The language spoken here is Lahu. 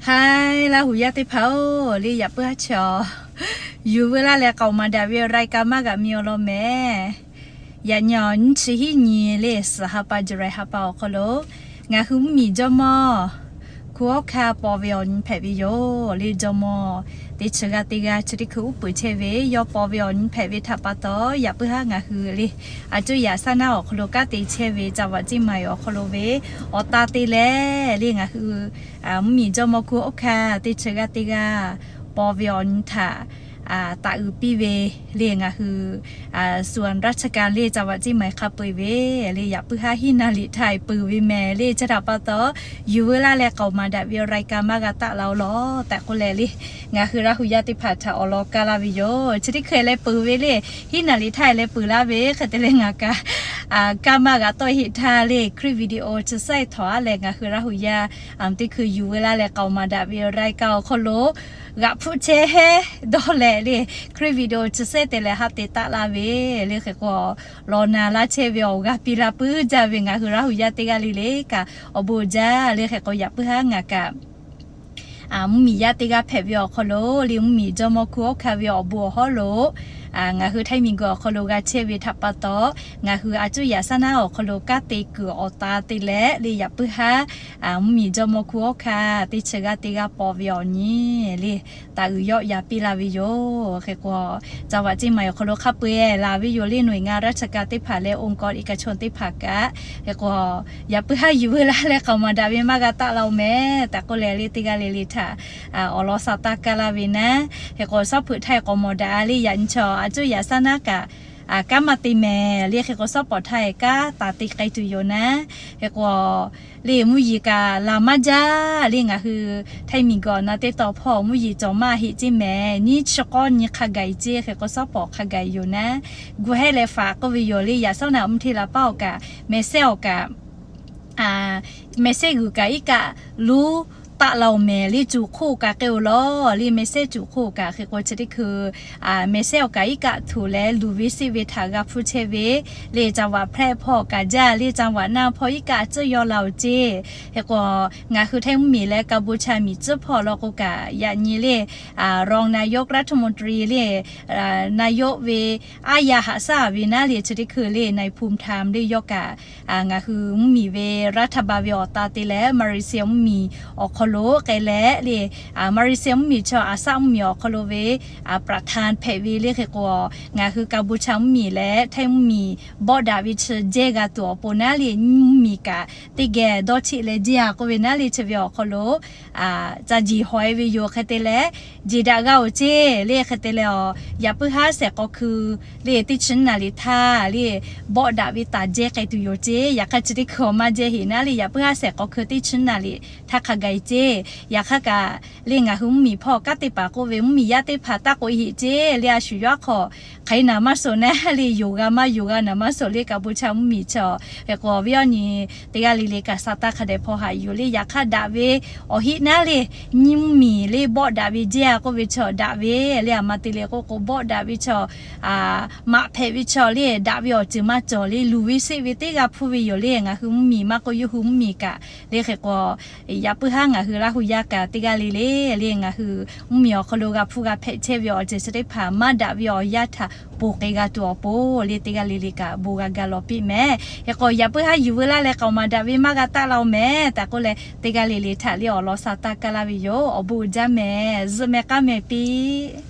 Hai Laˇ huˍ yaˇ teˇ hpaˍ-oˬ, le yaꞈ puiˉ haˉ chi awˬ, yuˬ veu laˇ leh k'aoˍ maˍ daꞈ ve awˬ รายการ maˇ g'a mi awˬ lawn mehˍ. Yaꞈ nyi awˬ nyiˇ chi hiˉ nyi le suhˍ ha pa July ha pa awˬ hk'aw lo, ngaˬ hui mvuhˇmiˬ jawˇmawˇ Hkunˉ Hawˉ Hkanˇ paw ve awˬ nyi hpehꞈ ve yoˬ. Le jawˇmawˇ teˇ chi g'aˇ teˇ g'aˇ chi teˇ hkui uˉ peunˍ chehˇ ve, yawˇ paw ve awˬ nyi hpehꞈ ve htaꞈ pa taw, yaꞈ puiˉ haˉ ngaˬ hui le, a cuˇ yaꞈ saˉ naˉ awˬ hk'aw lo kanˉ te chehˇ ve จังหวัดเชียงใหม่ awˬ hk'aw lo ve awˬ ta te leh le ngaˬ hui mvuhˇmiˬ jawˇmawˇ Hkunˉ Hawˉ Hkanˇ teˇ chi g'aˇ teˇ g'aˇ paw ve awˬ nyi htaꞈ taꞈ uiˍ piˇ ve le ngaˬ hui ส่วนราชการ le จังหวัดเชียงใหม่ hk'a peu-eˬ ve le yaꞈ puiˉ haˉ hiˉ naˍ liꞈ htaˇ peuˬ ve mehˍ le. Chi htaꞈ pa taw, yuˬ veu laˇ leh k'aoˍ maˍ daꞈ ve awˬ รายการ maˇ g'a taˆ la-o lawˬ tehꞈ k'oˆ leh le, ngaˬ hui Laˇ huˍ yaˇ teˇ hpaˍ htaꞈ awˬ lawn kaˇ laˇ ve yoˬ. Chi teˇ hkui leh peuˬ ve le, hiˉ naˍ liꞈ htaˇ leh peuˬ laˇ ve hk'e te leh ngaˬ kaꞈ kaˇ maˇ g'a tawˆ heˆ htaˇ le, คลิปวิดีโอ chi saiˉ htawꞈ-a leh ngaˬ hui Laˇ huˍ yaˇ teˇ hkui yuˬ veu laˇ leh k'aoˍ maˍ daꞈ ve awˬ รายการ awˬ hk'aw lo g'aꞈ hpfuhˆ chehˇ dawˇ leh le, คลิปวิดีโอ chi saiˉ te leh haꞈ te taˆ laˇ ve le. Hk'e k'o, law na laˇ chehˇ ve awˬ g'aˇ piˇ laˇ puiˉ jaˇ ve ngaˬ hui Laˇ huˍ yaˇ teˇ g'aˇ le le kaꞈ awˬ bon jaˇ le. Hk'e k'o, yaꞈ puiˉ haˉ ngaˬ kaꞈ mvuhˇmiˬ yaˇ teˇ g'aˇ hpehꞈ ve awˬ hk'aw lo le, mvuhˇmiˬ jawˇmawˇ Hkunˉ Hawˉ Hkanˇ ve awˬ bon awˬ hawˉ lo ngaˬ hui Htaiˇ miˬguiˬ awˬ hk'aw lo g'a chehˇ ve htaꞈ pa taw, ngaˬ hui a cuˇ yaꞈ saˉ naˉ awˬ hk'aw lo kanˉ te kuiˬ awˬ ta te leh le yaꞈ puiˉ haˉ mvuhˇmiˬ jawˇmawˇ Hkunˉ Hawˉ Hkanˇ teˇ chi g'aˇ teˇ g'aˇ paw ve awˬ nyi le taꞈ uiˍ yawˆ yan piˇ laˇ ve yoˬ. Hk'e k'o, จังหวัดเชียงใหม่ awˬ hk'aw lo hk'a peu-eˬ laˬ ve yoˬ le, หน่วยงานราชการ teˇ hpaˍ leh องค์กรเอกชน teˇ hpaˍ kaꞈ. Hk'e k'o, yaꞈ puiˉ haˉ yuˬ veu laˇ leh k'aoˍ maˍ daꞈ ve maˇ g'a taˆ la-o mehˍ tehꞈ k'oˆ leh le, teˇ g'aˇ le le htaꞈ awˬ lawn sa taˇ kaˇ laˇ ve naˉ. Hk'e k'o, sawˉ hpeuꞈ htaˇ k'awꞈ mawˬ daꞈ le, yaꞈ nyi chaw a cuˇ yaꞈ saˉ naˉ kaꞈ kanˉ maˇ te mehˍ le. Hk'e k'o, sawˉ pawˍ htaˇ kanˉ taˍ te k'ai tuˬ yoˬ naˉ. Hk'e k'o, le mvuhˇ yeˬ kaꞈ la maˇ jaˇ le. Ngaˬ hui Htaiˇ miˬguiˬ awˬ na teˇ taw hpawˇ mvuhˇ yeˬ cawˬ maˇ heˆ ceˇ mehˍ, nyiˇ chi k'awˇ nyi hk'a gaˬ-e ceˇ. Hk'e k'o, sawˉ pawˍ hk'a gaˬ-e yoˬ naˉ. Gu hehˉ leh faˍ k'oˆ ve yoˬ le, yaꞈ sawˉ naꞈ mvuhˇ hteˇ la paˉ awˬ kaꞈ, mehˍ sehˉ awˬ kaꞈ mehˍ sehˉ g'uiˬ kaꞈ iˉ kaˆ luˉ taˆ la-o mehˍ le, cuˬ hk'oˆ kaꞈ k'ai-o lawˬ le, mehˍ sehˉ cuˬ hk'oˆ kaꞈ. Hk'e k'o, chi teˇ hkui mehˍ sehˉ awˬ kaꞈ iˉ kaˆ htoꞈ leh luˬ ve seˆ ve htaꞈ g'a hpfuhˇ chehˇ ve le, จังหวัดแพร่ hpawˇ kaꞈ jaˇ le, จังหวัดน่าน hpawˇ iˉ kaˆ a cuhˉ yaw la-o ceˇ. Hk'e k'o, ngaˬ hui Htaiˇ mvuhˇmiˬ leh Kaˍ bu cha miˬ cuhˉ hpawˇ law k'o kaꞈ, yaꞈ nyi le รองนายกรัฐมนตรี le นายก ve aˉ yaˇ haꞈ shaˉ ve naˉ le, chi teˇ hkui le นายภูมิธรรม le yawˇ kaꞈ ngaˬ hui mvuhˇmiˬ ve รัฐบาล ve awˬ ta te leh มาเลเซีย mvuhˇmiˬ awˬ hk'aw lo k'ai leh le, มาเลเซีย mvuhˇmiˬ chaw อาเซียน mvuhˇmiˬ awˬ hk'aw lo ve ประธาน hpehꞈ ve le. Hk'e k'o, ngaˬ hui Kaˍ bu cha mvuhˇmiˬ leh Htaiˇ mvuhˇmiˬ bawˆ daꞈ ve chi jehˇ g'a tuˬ awˬ pon naˉ le, mvuhˇmiˬ kaꞈ teˇ geh dawˇ cheˆ leh jehˇ-a k'oˆ ve naˉ le, chi ve awˬ hk'aw lo ca jeˬ haw-e ve yoˬ. Hk'e te leh, jeˬ daꞈ g'a-oˬ ceˇ le. Hk'e te leh, yaꞈ puiˉ haˉ shehˍ k'aw hkui le teˇ chi naˍ liꞈ htaˇ le bawˆ daꞈ ve taˍ jehˇ k'ai tuˬ yoˬ ceˇ. Yaꞈ hk'aˇ chi teˇ hkui awˬ maˇ jehˇ heꞈ naˉ le, yaꞈ puiˉ haˉ shehˍ k'aw hkui teˇ chi naˍ liꞈ htaˇ hk'a gaˬ-e ceˇ. Yaꞈ hk'aˇ kaꞈ le, ngaˬ hui mvuhˇmiˬ hpawˇ kanˉ te paˍ k'oˆ ve mvuhˇmiˬ yaˇ teˇ hpaˍ taˇ k'oꞈ-e heꞈ ceˇ le, a shu yawˇ aˉ hk'aw hk'aˬ hk'e naˍ maˇ shoˍ naˉ le, yoˬ g'a maˇ yoˬ g'a naˍ maˇ shoˍ le, Kaˍ bu cha mvuhˇmiˬ chaw. Hk'e k'o, awˬ viˉ awˬ nyi teˇ g'aˇ le le kaꞈ sa taˇ hk'a dehꞈ hpaw haꞈ yoˬ le. Yaꞈ hk'aˇ daꞈ ve awˬ heˆ naˉ le, nyiˇ mvuhˇmiˬ le bawˆ daꞈ ve jehˇ-a k'oˆ ve chaw daꞈ ve le, aˬ ma te le k'oˆ k'o bawˆ daꞈ ve chaw, maꞈ hpehꞈ ve chaw le, daꞈ ve awˬ ceuˬ maˇ cawˬ le, luˬ ve seˆ ve teˇ g'a hpfuhˇ ve yoˬ le. Ngaˬ hui mvuhˇmiˬ maˇ k'oˆ, yawˇ hui mvuhˇmiˬ kaꞈ le. Hk'e k'o, yaꞈ puiˉ haˉ ngaˬ hui Laˇ huˍ yaˇ kaꞈ teˇ g'aˇ le le le, ngaˬ hui mvuhˇmiˬ awˬ hk'aw lo g'a hpfuhˇ g'a hpehꞈ chehˇ ve awˬ ceuˬ chi teˇ hpaˍ maˇ daꞈ ve awˬ yanˇ htaꞈ ponˬ k'ai g'a tuˬ awˬ pon le, teˇ g'aˇ le le kaꞈ bon g'a ga lawˬ piˇ mehˍ. Hk'e k'o, yaꞈ puiˉ haˉ yuˬ veu laˇ leh k'aoˍ maˍ daꞈ ve maˇ g'a taˆ la-o mehˍ tehꞈ k'oˆ leh, teˇ g'aˇ le le htaꞈ le awˬ lawn sa taˇ kaˇ laˇ ve yoˬ. Awˬ bon uiˍ jaˇ mehˍ. Zuhꞈ mehˍ k'aˉ mehˍ piˇ.